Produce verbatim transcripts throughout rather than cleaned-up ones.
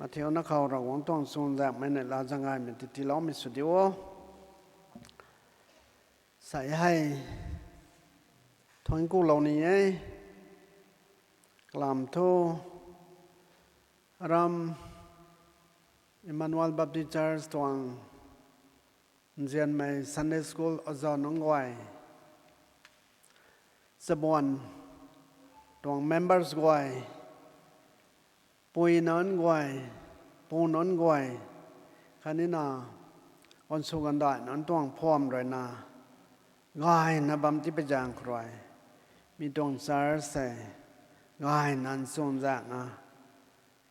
Mathiuna khou Ravguangc tuang chuzaenghmei neihla zaeng gaymei tei tiiloumei sw diu o. Sa hei thuanc kulou ni e. Kalam thu aram Emmanuel Baptist Church tuang nzianmei Sunday School oza nunc guay, chabuan tuang members guay, pui nunc guay, pu nunc guay, khatnina gansw gandai nunc tuang phuam ruina gayna bam tipui zaeng khou rui, mi tuang church tei gayna chuzaenghna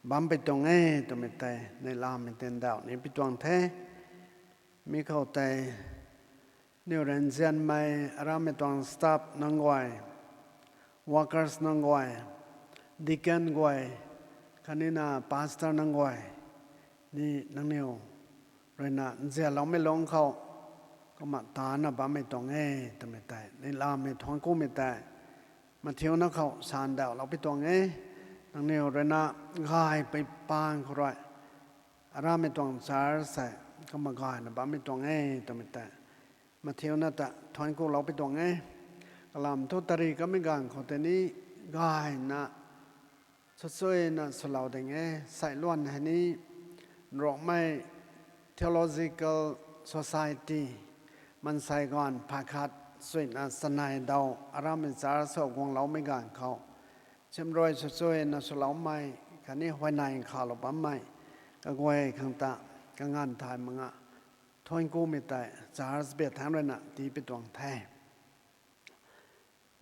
bampui tuang e twmei tei neihlamei tei ndauh nipui tuang the. Mi khou tei aniu rui nzianmei arammei tuang staff nunc guay, workers nunc guay, deacon guay, khatnina pastor nunc guay ni nangniw ruina nzianloumei lungc khou kumna tana bammei tuang e twmei tei neihlamei thuanc kumei tei Mathiuna khou sandauhlou pui tuang e. Nangniw ruina gaypui pang khou rui arammei tuang church tei kumna gayna bammei tuang e twmei tei Mathiuna ta thuanc kulou pui tuang e. Kalam thu tari kamei ganv khou tei ni gayna swchuina swlou ding e. Sailuan hei ni Nrukmei Theological Society, mansei ganv phay khat suina chanei daw arammei church khou guangloumei ganv khou simrui swchuina swloumei khatni huayney khalou bammei kaguay khang ta kanganv thay mak nga thuanc kumei tei church bia thangc ruina tiipui tuang the.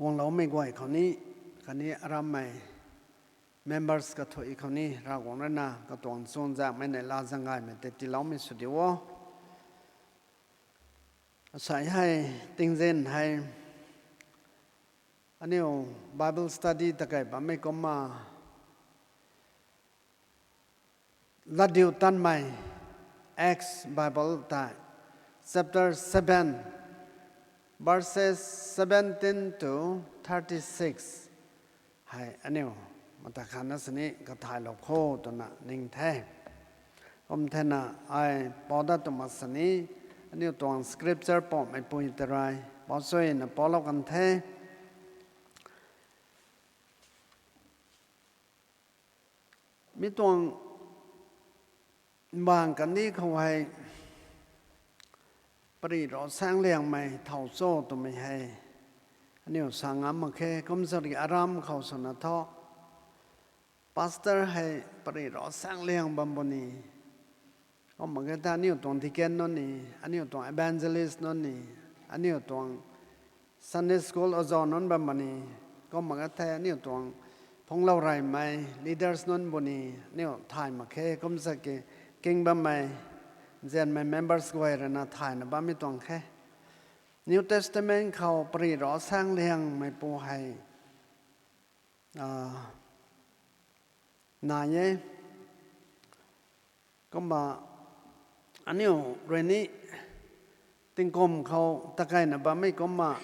Guangloumei guay khou ni, khatni arammei members kathuic khou ni Ravguangc ruina katuang chuzaenghmei neihla zaeng gaymei tei tiiloumei sw diu o. Asei hei tingzin hei aniu Bible study takei bammei kumna Latdiutatmei, Acts Bible tei chapter seven, verses seventeen to thirty-six hei aniu mata khatna sini kathaylou kho twna ning the. Kum thena ai pou dat twmei sini aniu tuang scripture poumei pui tei rui pouchuina poulou kan the. Mi tuang bang kandih khou hei pary ravsaeng liangmei thow cho twmei hei aniu sa ngam mak khe. Kumcna ki aram khou swna thu pastor hei pary ravsaeng liang bam puni. Kumna ke thei aniu tuang deacon nunc ni, aniu tuang evangelist nunc ni, aniu tuang Sunday school oza nunc bam puni. Kumna ke thei aniu tuang phungclou reymei leaders nunc puni, aniu thay mak khe. Kumcna ki king bammei nzianmei members guay ruina thayna bammei tuang khe. New Testament khou pary ravsaeng liangmeipu hei nai e. Kumna aniu rui ni tingkum khou takeina bammei kumna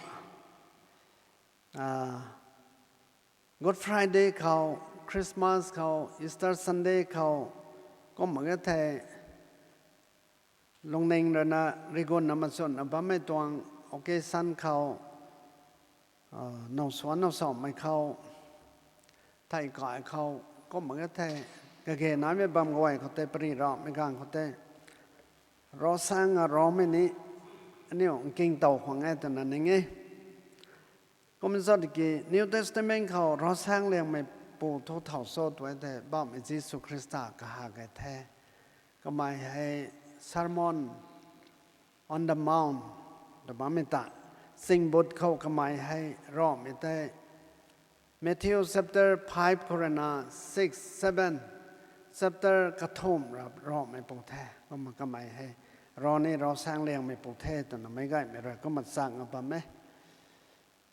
Good Friday khou, Christmas khou, Easter Sunday khou, kumna ke thei lungning ruina rigunna machunna bammei tuang occasion khou, now suan now samei khou, thei kai khou, kumna ke thei kage naimei bam guay khou tei pary ravmei ganv khou tei ravsaeng a ravmei ni aniu nkingtow khwang e twna ning e. Kumcna ki New Testament khou ravsaeng liangmeipu thu thow cho tw e thei bammei Jisu Khrista kaha kei the. Kamei hei Sermon on the Mount tw bammei ta, singbut khou kamei hei ravmei tei Matthew chapter five khou ruina six, seven, chapter kathumh ra ravmeipu the. Kumna kamei hei rav ni ravsaeng liangmeipu the twna meic gaymei rui kumna chang a bam e.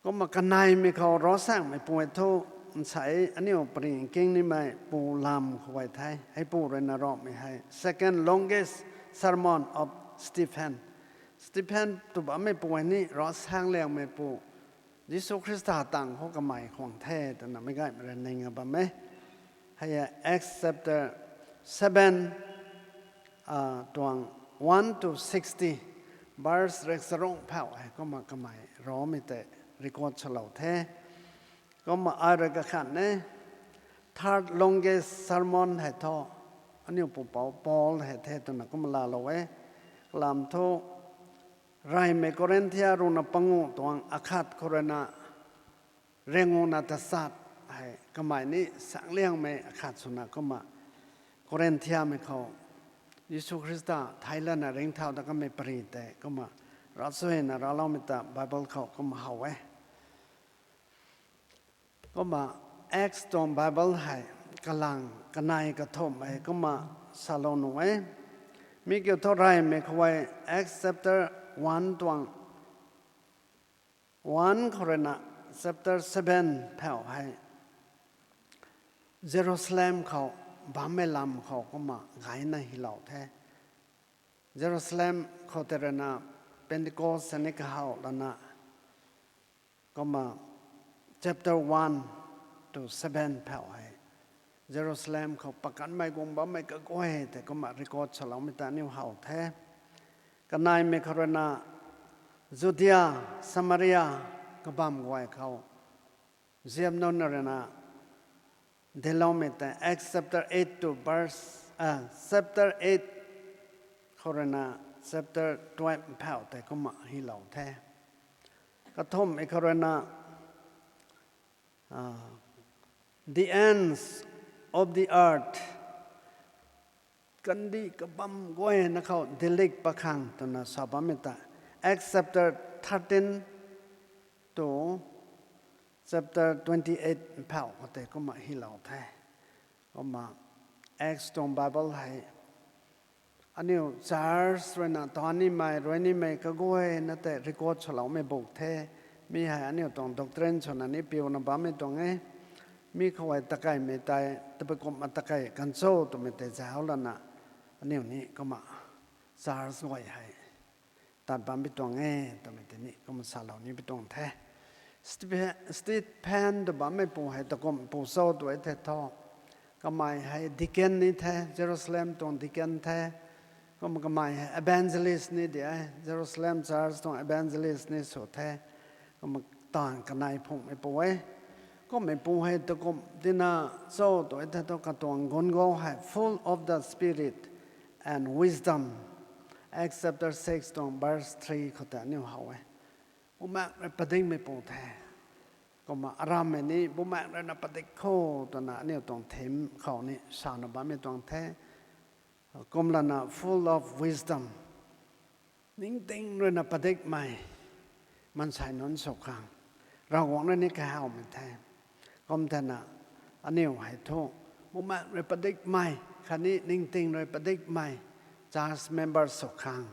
Kumna kaneimei khou ravsaengmeipu e thu nsei aniu pary nking nimei pu lam khou e the. Heipu ruina ravmei hei second longest sermon of Stephen. Stephen tw bammeipu hei ni ravsaeng liangmeipu Jisu Khrista tang khou kamei khwang the twna meic gaymei rui ning a bam e. Hei Acts chapter seven, tuang one to sixty, verse rek charuk phau hei kumna kamei Romei tei record swlou the. Kumna ai rui kakhan e, third longest sermon hei thu, aniu pupouc Paul hei the twna kumna laalou e. Kalam thu, reymei Korinthia ruina panguh tuang akhat khou ruina rianguhna tachat hei kamei ni sangliangmei akhat swna kumna Korinthiamei khou Jisu Khrista theic lana ringcthau dat kamei pary tei kumna ravsuaina racloumei ta Bible khou kumna how e. Kumna Acts tuang Bible hei kalang kanei kathumh hei kumna salou nuh e. Mi kiu thu reymei khou e, Acts chapter one tuang one khou ruina chapter seven phau hei Jerusalem khou bammei lam khou kumna gayna hylou the. Jerusalem khou tei ruina Pentecost sini kahaw lana kumna chapter one to seven phau hei Jerusalem khou pakanmei guang bammei kaguay tei kumna record saloumei ta aniu how the. Kaneimei khou ruina Judea, Samaria kabamv guay khou ziap nunc ruina dincloumei tei Acts chapter eight to verse, chapter eight khou ruina chapter twelve phau tei kumna hylou the. Kathumhmei khou ruina the ends of the earth, kandih kabamv guayna khou dilik pakhang twna sa bammei ta Acts chapter thirteen to chapter twenty eight phau khou tei kumna hylou the. Kumna Acts tuang Bible hei aniu church ruina tanimei ruinimei kaguayna tei record swloumei buk the. Mi hei aniu tuang doctrine swna ni piuna bammei tuang e. Mi khou hei takeimei tei tabui kumna takei kan cho twmei tei zauc lana aniu ni kumna church guay hei tat bammei tuang e twmei tei ni kumna salou ni pi tuang the. Stephen tw bammeipu hei takumhpu cho tw e the thu, kamei hei deacon ni the, Jerusalem tuang deacon the. Kumna kamei hei evangelist ni di e, Jerusalem church tuang evangelist ni sw the. Kumna taanv kanei phungmeipu e. Kummeipu hei takumh tina cho tw e the thu, katuang gunc gou hei full of the Spirit and wisdom. Acts chapter six tuang verse three khou tei aniu how e. Bumaengh rui padikmeipu the. Kumna arammei ni Bumaengh ruina padik kho twna aniu tuang theme khou ni sana bammei tuang the. Kumlana full of wisdom. Ningting ruina padikmei maansei nunc sw khang Ravguangc rui ni kahawmei the. Kum thena aniu hei thu Bumaengh rui padikmei khatni ningting rui padikmei church member sw khang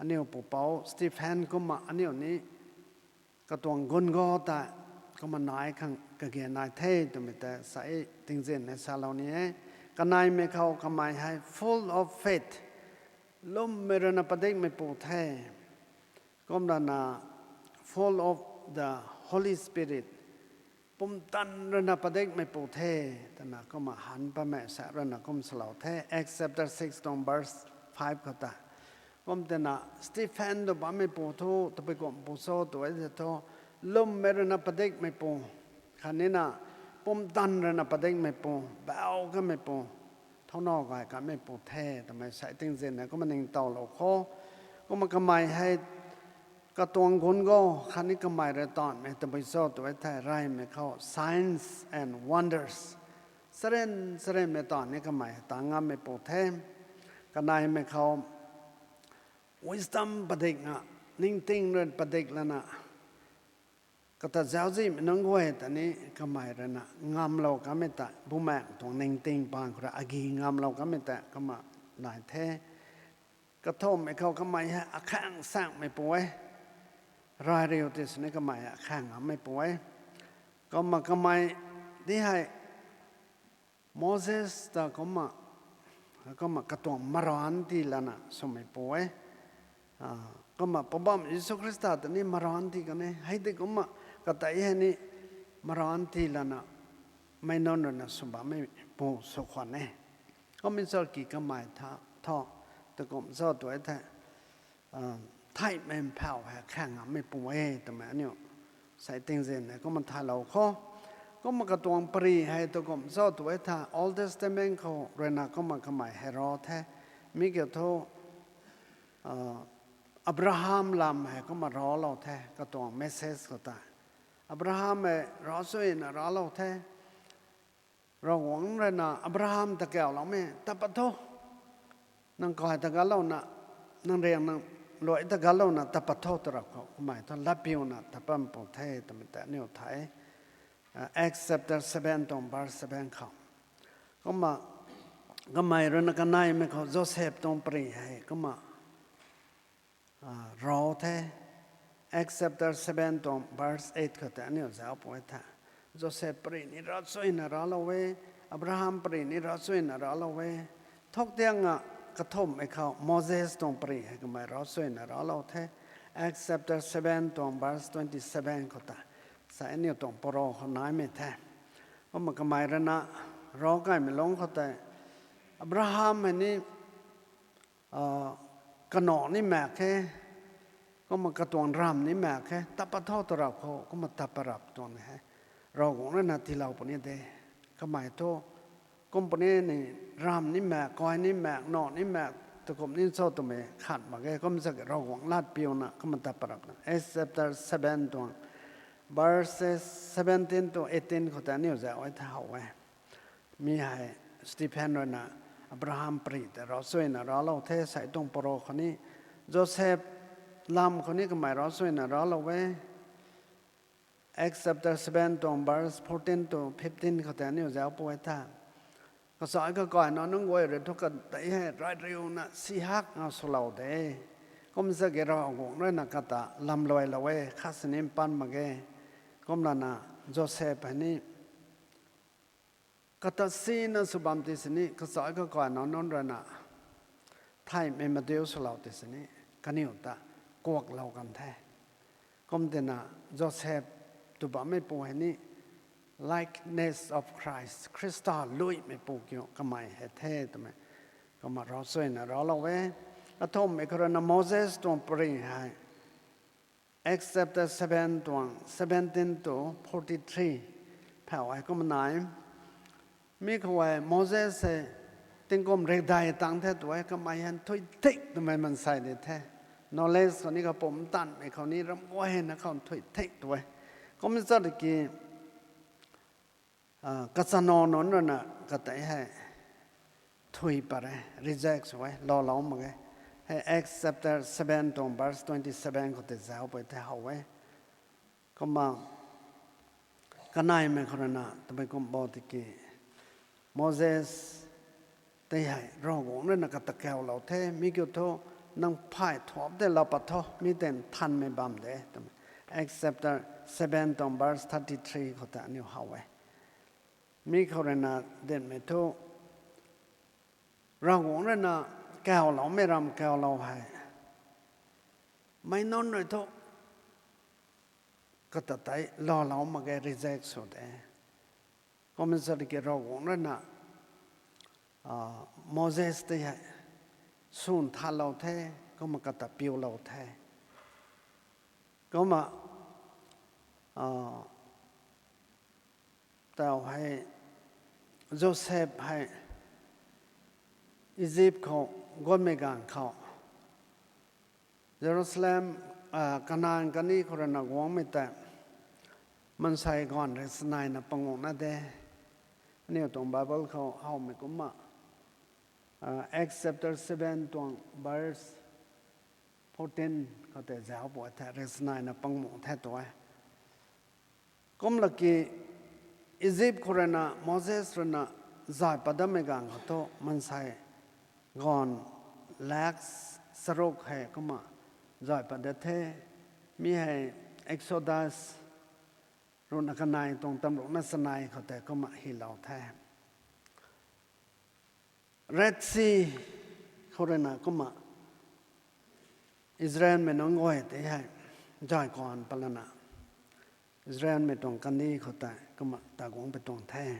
aniu pupouc Stephen kumna aniu ni katuang gunc gou ta kumna nai khang kage nai the twmei ta sa e, tingzin e salou ni e. Kaneimei khou kamei hei full of faith, lwmmei ruina padikmeipu the. Kumlana full of the Holy Spirit, pumtan ruina padikmeipu the, twna kumna han pamei sa ruina kum salou the, Acts chapter six tuang verse five khou ta. Kum thena Stephen tw bammeipu thu tabui kumhpu cho tw e the thu, lwmmei ruina padikmeipu khatnina pumtan ruina padikmeipu, bau kameipu, thowna gay kameipu the twmei sa e, tingzin e kumna ningtowlou kho. Kumna kamei hei katuang gunc gou khatni kamei rui taanvmei tabui cho tw e thei, reymei khou signs and wonders, charyn charynmei taanv ni kamei ta ngammeipu the. Kaneimei khou wisdom padikna, ningting rui padik lana, kata zauczihmei nunc guay ta ni kamei ruina ngamlou kamei ta, Bumaengh tuang ningting pang khou rui agi ngamlou kamei ta kumna nai the. Kathumhmei khou kamei hei akhang saenghmeipu e. Rai riu ti sini kamei hei akhang ngammeipu e. Kumna kamei di hei Moses ta kumna, kumna katuang maranc tii lana swmeipu e. Kumna Poubauhmei Jisu Khrista ta ni maranc tii kan e. Hei tei kumna katei hei ni maranc tii lana meic nunc ruina sw bammeipu sw khwan e. Kum mi cho ki kamei tha thu, tu kum cho tu e the, theihmei mphau hei khaeng ngammei pu e twmei aniu sei tingzin e kumna thaylou kho. Kumna katuang pari hei tu kum cho tu e the, Old Testament khou ruina kumna kamei hei rav the. Mi kiu thu, Abraham lam hei kumna ravlou the, katuang message khou tei. Abraham hei ravsuina ravlou the. Ravguangc ruina Abraham ta kauloumei, tat pat tho. Nang kai ta galouna, nang riang nang luai ta galouna tat pat tho twra khou, kamei thu latpiuna tat pat pu the twmei tei aniu the. Acts chapter seven tuang verse seven khou. Kumna, kamei ruina kaneimei khou Joseph tuang pari hei kumna rav the. Acts chapter seven tuang verse eight khou tei aniu zauc pw e the. Joseph pari ni ravsuina ravlou e, Abraham pari ni ravsuina ravlou e. Thuk tianga kathumhmei khou Moses tuang pari hei kamei ravsuina ravlou the. Acts chapter seven tuang verse twenty seven khou tei. Sa aniu tuang paro khou naimei the. Kumna kamei ruina rav kaimei lungc khou tei Abraham hei ni kanac ni mak khe, kumna katuang ramv ni mak khe, tat pat tho twra khou kumna tat pat rap tuang ni hei Ravguangc ruina tiilou puni de. Kamei thu kum puni ni, ramv ni mak, kai ni mak, nac ni mak, tu kum ni cho twmei khat mak ge. Kum sa ki Ravguangc latpiuna kumna tat pat rap na. Acts chapter seven tuang verses seventeen to eighteen khou tei aniu zauc e the how e. Mi hei Stephen ruina Abraham pari tei ravsuina ravlou the sei tuang paro khou ni, Joseph lam khou ni kamei ravsuina ravlou e. Acts chapter seven tuang verse fourteen to fifteen khou tei aniu zauc pw e the. Kachai kakai nac nunc guay rui thu katei hei rai riuna si hak nga swlou de. Kum sa ki Ravguangc ruina kata lamluailou e, khat sini mpan mak ge. Kumlana Joseph hei ni kata sina sw bam ti sini, kachai kakai nac nunc ruina theihmei madiu swlou ti sini, kaniw ta kuaklou kan the. Kum tina Joseph tw bammeipu hei ni likeness of Christ, Khrista luimeipu kiu kamei hei the twmei kumna ravsuina ravlou e. Kathumhmei khou ruina Moses tuang pari hei Acts chapter seven tuang seventeen to forty-three phau hei kumna nai. Mi khou hei Moses hei tingkum rikdai tang the tu e, kamei hei nthuih thik twmei mansei di the. Knowledge khou ni kapumc tanmei khou ni ram guayna khou nthuih thik tu e. Kum sa ki kachana nunc ruina katei hei nthuih pat e, reject sw e, laalou mak ge. Hei Acts chapter seven tuang verse twenty seven khou tei zauc pw e the how e. Kumna kaneimei khou ruina tabui kum bo tiki, Moses tei hei Ravguangc ruina kata kaulou the, mi kiu thu nang phay thuap tei laa pat tho, mi tei nthanmei bam de twmei Acts chapter seven tuang verse thirty three khou tei aniu how e. Mi khou ruina dinmei thu Ravguangc ruina kauloumei ram kaulou hei meic nunc rui thu kata tei laalou mak ge, reject sw de. Kum sa ki Ravguangc ruina Moses tei hei swn thalou the, kumna kata piulou the. Kumna tau hei Joseph hei Egypt khou guangmei ganv khou Jerusalem, Kanan kani khou ruina guangmei tei mansei ganv rui sinaina panguhna de. Aniu tuang Bible khou howmei kumna Acts chapter seven tuang verse fourteen khou tei zauc pw the, rui sinaina panguh the tu e. Kumlaki Egypt khou ruina Moses ruina zay pat datmei ganv khou thu mansei ganv lak charuk hei kumna zay pat dat the. Mi hei Exodus ruhna kanei tuang tamruhna chanei khou tei kumna hylou the. Red Sea khou ruina kumna Israelmei nunc guay tei hei zay kan patlana Israelmei tuang kandih khou tei kumna ta guang pui tuang the.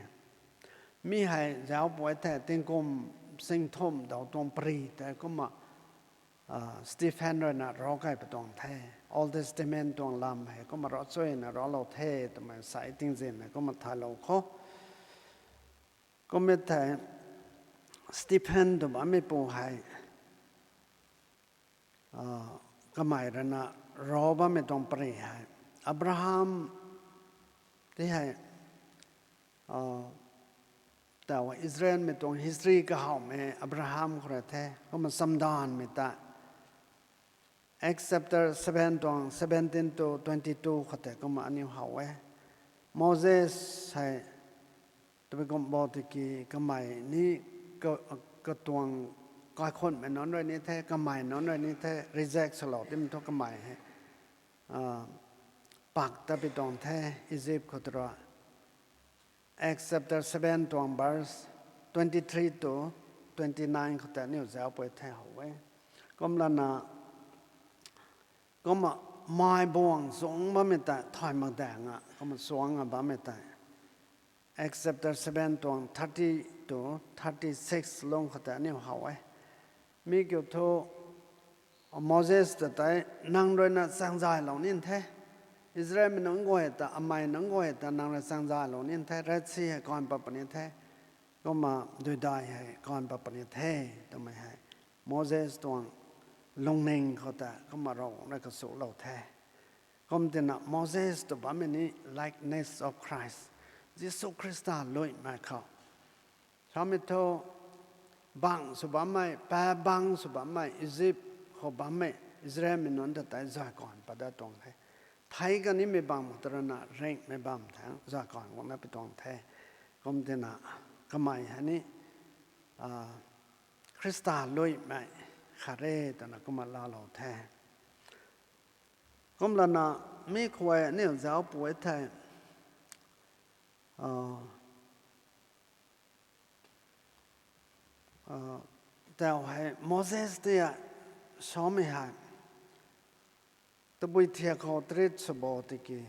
Mi hei zauc pw the, tingkum singthumh daw tuang pari tei kumna Stephen ruina rav kay pui tuang the. Old Testament tuang lam hei kumna rav chuyna ravlou the twmei sai tingzin hei kumna thaylou kho. Kum e thei Stephen tw bammeipu hei kamei ruina rav bammei tuang pari hei Abraham tei hei tau Israelmei tuang history kahawmei Abraham khou rui the kumna chamdanvmei ta Acts chapter seven tuang seventeen to twenty two khou tei kumna aniu how e. Moses hei tabui kum bo tiki kamei ni katuang kaikhunhmei nunc rui ni the, kamei nunc rui ni the, reject swlou timei thu kamei hei pak ta pui tuang the Egypt khou tei rui. Acts chapter seven tuang verse twenty three to twenty nine khou tei aniu zauc pui the how e. Kumlana kumna mei buang zungc bammei tei thay mak daeng a kumna suangna bammei tei Acts chapter seven tuang thirty to thirty six lung khou tei aniu how e. Mi kiu thu Moses ta tei nang ruina chaengzaylou nin the, Israelmei nunc guay ta, amei nunc guay ta nang rui chaengzaylou nin the, Red Sea hei kan pat puni the, kumna duidai hei kan pat puni the twmei hei Moses tuang lungning khou tei kumna Ravguangc rui kasulou the. Kum tina Moses tw bammei ni likeness of Christ, Jisu Khrista luimei khou samei thu bang sw bammei, pa bang sw bammei Egypt khou bammei Israelmei nunc ta tei zay kan pat dat tuang the. Thei kanimei bam khou tei ruina ringhmei bam thangc zay kan guangna pui tuang the. Kum tina kamei hei ni Khrista luimei khat re twna kumna laalou the. Kumlana mi khou aniu zauc pui the tau hei Moses tei samei hei tabui thiak khou treat sw bo tiki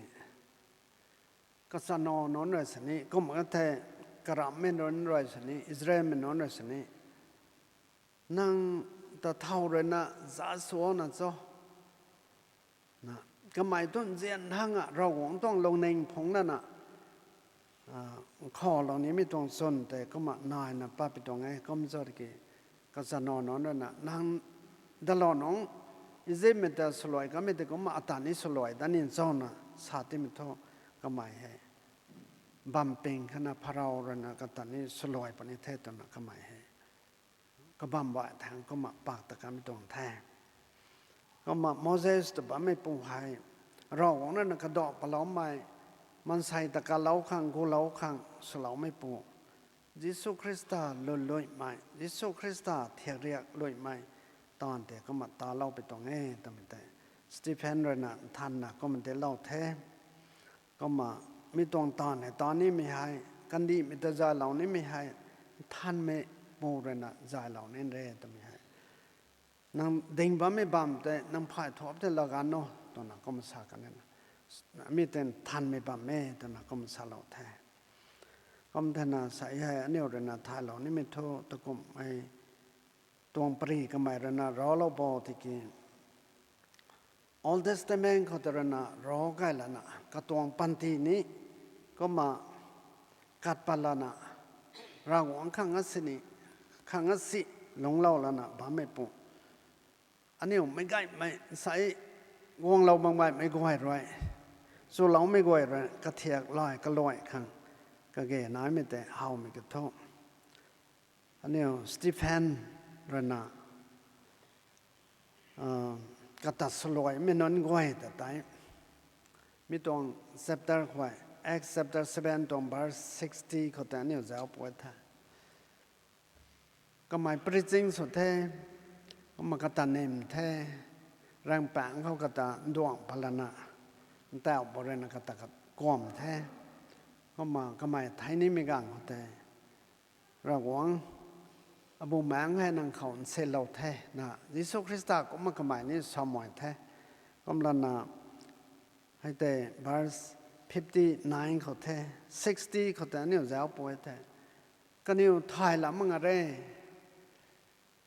kachana nunc rui sini kumna the, karamhmei nunc rui sini, Israelmei nunc rui sini nang ta thow ruina za suana cho na kamei tu nzian hang a Ravguangc tuang lungning phungc lana khalou nimei tuang chwn tei kumna naina pat pui tuang e. Kum cho tiki kachana nunc ruina nang dalou nunc Egyptmei ta swluai kamei tei kumna ata ni swluai dat nin cho na sa timei thu kamei hei bam ping khana Pharaoh ruina kata ni swluai puni the twna kamei hei kabam bai thangc kumna pak ta kamei tuang the. Kumna Moses tw bammeipu hei Ravguangc ruina kadauh paloumei, maansei ta kalou khang gulou khang swloumeipu, Jisu Khrista luluimei, Jisu Khrista thiakriak luimei taanv tei kumna talou pui tuang e twmei tei Stephen ruina nthanna kumna dinclou the. Kumna mi tuang taanv hei ta nimei hei, kandihmei ta zaylou nimei hei, nthanmei pu ruina zaylou nin re twmei hei nang ding bammei bam tei nang phay thuap tei laa gan o twna kumna sa kan e na. Mi tei nthanmei bam e twna kumna salou the. Kum thena sa hei aniu ruina thaylou nimei thu takumhmei tuang pari kamei ruina ravlou bo tiki Old Testament khou tei ruina rav kay lana katuang panty ni kumna kat pat lana Ravguangc khang a sini, khang a si lungclou lana bammeipu aniu meic gaymei nsei guanglou mak baihmei guay rui, chuloumei guay rui kathiak lay kaluai khang kage naimei tei howmei kathu aniu Stephen ruina kata swluaimei nunc guay ta tei mi tuang chapter khou, Acts chapter seven tuang verse sixty khou tei aniu zauc pui the. Kamei preaching sw the, kumna kata nim the, rangpangc khou kata nduang pat lana ntauh bo ruina kata kuam the. Kumna kamei thei nimei ganv khou tei Ravguangc, abumaengc hei nang khou nsilou the na Jisu Khrista kumna kamei ni samei the. Kumlana hei tei verse fifty nine khou the, sixty khou tei aniu zauc pui the. Kaniw thay lam mak nga re.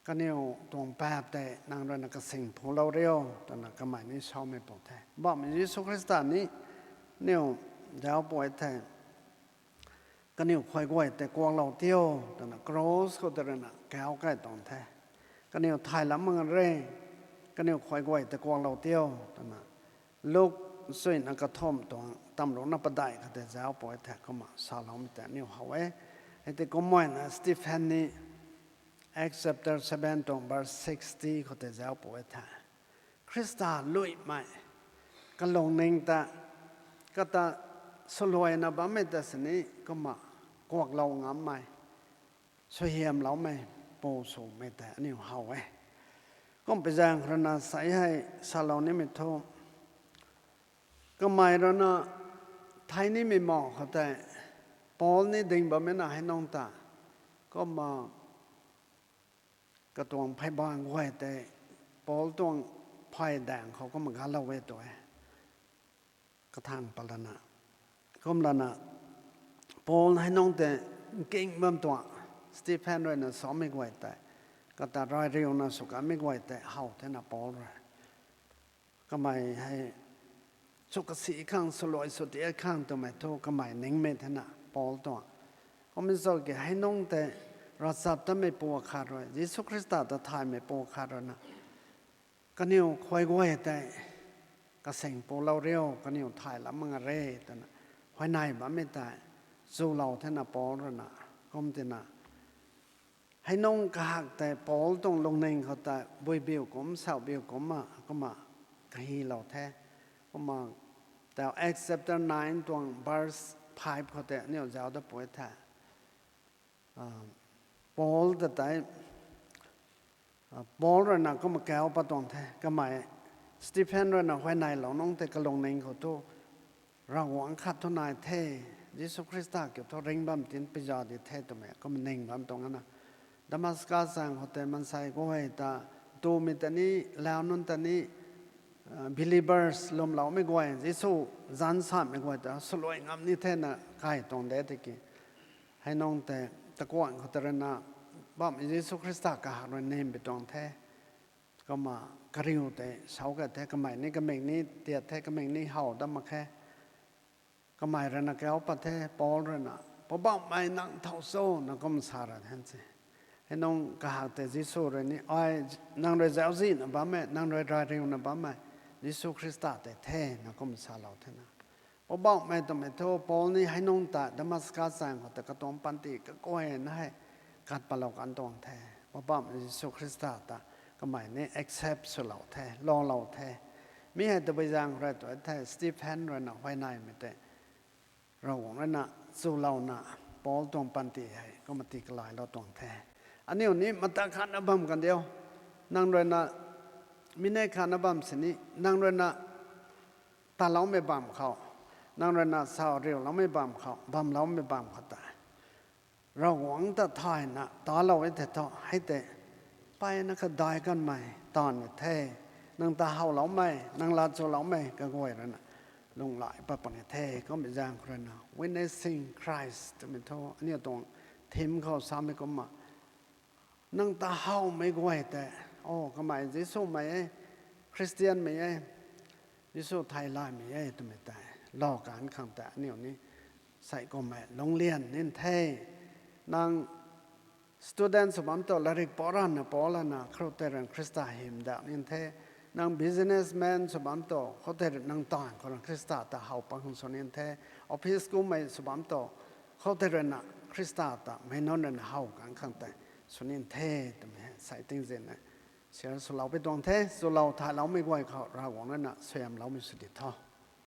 kaniw tuang paap tei nang ruina kasing pulou rio, twna kamei ni samei pu the. Bam Jisu Khrista ni, niw zauc pui the, kaniw khuay guay tei kuaklou tio, twna cross khou tei ruina kauc kai tuang the. Kaniw thay lam mak re, kaniw khuay guay tei kuaklou tio, twna Luk suina kathumh tuang tamruhna padeih khou tei zauc pui the, kumna saloumei tei aniw how e. Hei tei kumna Stephen ni Acts chapter seven tuang verse sixty khou tei zauc pui the. Khrista luimei kalungning ta, kata swluaina bammei ta sini kumna kuaklou ngammei, suaihiamloumei pu swmei tei aniw how e. Kumpi zaeng ruina sa hei salou nimei thu, kamei ruina thei nimei ma khou tei, Paul ni ding bammei na hei nungc ta, kumna katuang phey bang guay tei Paul tuang phey daeng khou kumna galou e tu e. Kathang palana, kumlana, Paul hei nungc tei nking bam tuang, Stephen ruina samei guay tei, kata rey riuna sw kanmei guay tei how thena Paul rui, kamei hei sw kasi khang, swluai sw ti khang twmei thu kamei ningmei thena Paul tuang. Kumna zauc ki hei nungc tei ravchaptatmeipu khat rui, Jisu Khrista ta thaymeipu khat ruina, kaniw khuay guay tei kasing pulou rio, kaniw thay lam mak re, twna huayney bammei tei chulou thena Paul ruina, kum tina, hei nungc kahak tei Paul tuang lungning khou tei buibiu kum, saubiu kumna, kumna kahilou the. Kumna tau Acts chapter nine tuang verse five khou tei aniw zauc dat pui the. Paul ta tei, Paul ruina kumna kauc pat tuang the, kamei Stephen ruina huayneylou nungc tei kalungning khou thu Ravguangc khat thu nai the, Jisu Khrista kiu thu ringc bam tin pizat di the twmei kumna ning bam tuang ana. Damascus zaeng khou tei maansei guay ta, tumei ta ni, lau nunc ta ni, believers lwmloumei guay, Jisu zanc samei guay ta swluai ngam ni thena kai tuang de tiki, hei nungc tei takuanh khou tei ruina bammei Jisu Khrista kahak rui nim pi tuang the. Kumna kariu tei sau ka the, kamei ni kamik ni tiat the, kamik ni how dat mak khe. Kamei ruina kauc pat the, Paul ruina, Poubauhmei, nang thow cho, na kum sa ra the se. Hei nungc kahak tei Jisu rui ni, Ai, nang rui zauczihna bammei, nang rui rey riuna bammei Jisu Khrista tei the, na kum salou thena. Poubauhmei twmei thu Paul ni hei nungc ta Damascus zaeng khou tei katuang panty kaguayna hei kat patlou kan tuang the. Poubauhmei Jisu Khrista ta kamei ni accept swlou the, laalou the. Mi hei tabui zaeng rui tu the, Stephen ruina huayneymei tei Ravguangc ruina chulouna Paul tuang panty hei kumna tii kalailou tuang the. Aniu ni mata khatna bam kan diu. Nang ruina, mi nei khatna bam sini, nang ruina taloumei bam khou, nang ruina sa riuloumei bam khou, bamloumei bam khou tei Ravguangc ta thayna talou e the thu, hei tei mpeyna kadai kanmei taanv ni the. Nang ta howloumei, nang lat chuloumei kaguay ruina lunghlaic pat puni the. Kummei zaeng khou ruina witnessing Christ twmei thu aniu tuang theme khou samei kumna, nang ta howmei guay tei, o, kamei Jisumei e, Khristianmei e, Jisu thei laymei e twmei tei lou kan khang tei aniu ni sei kummei lungclian nin the. Nang student sw bam tu, latrik pou ranna pou lana khou tei rui Khrista hymdauh nin the. Nang businessman sw bam tu, khou tei rui nang taanv khou rui Khrista ta how pat khang sw nin the. Office kummei sw bam tu, khou tei ruina Khrista ta meic nunc ruina how kan khang tei sw nin the twmei hei sei tingzin e. Share swlou pi tuang the, swlou thayloumei guay khou Ravguangc ruina suaihiamloumei sw di tho.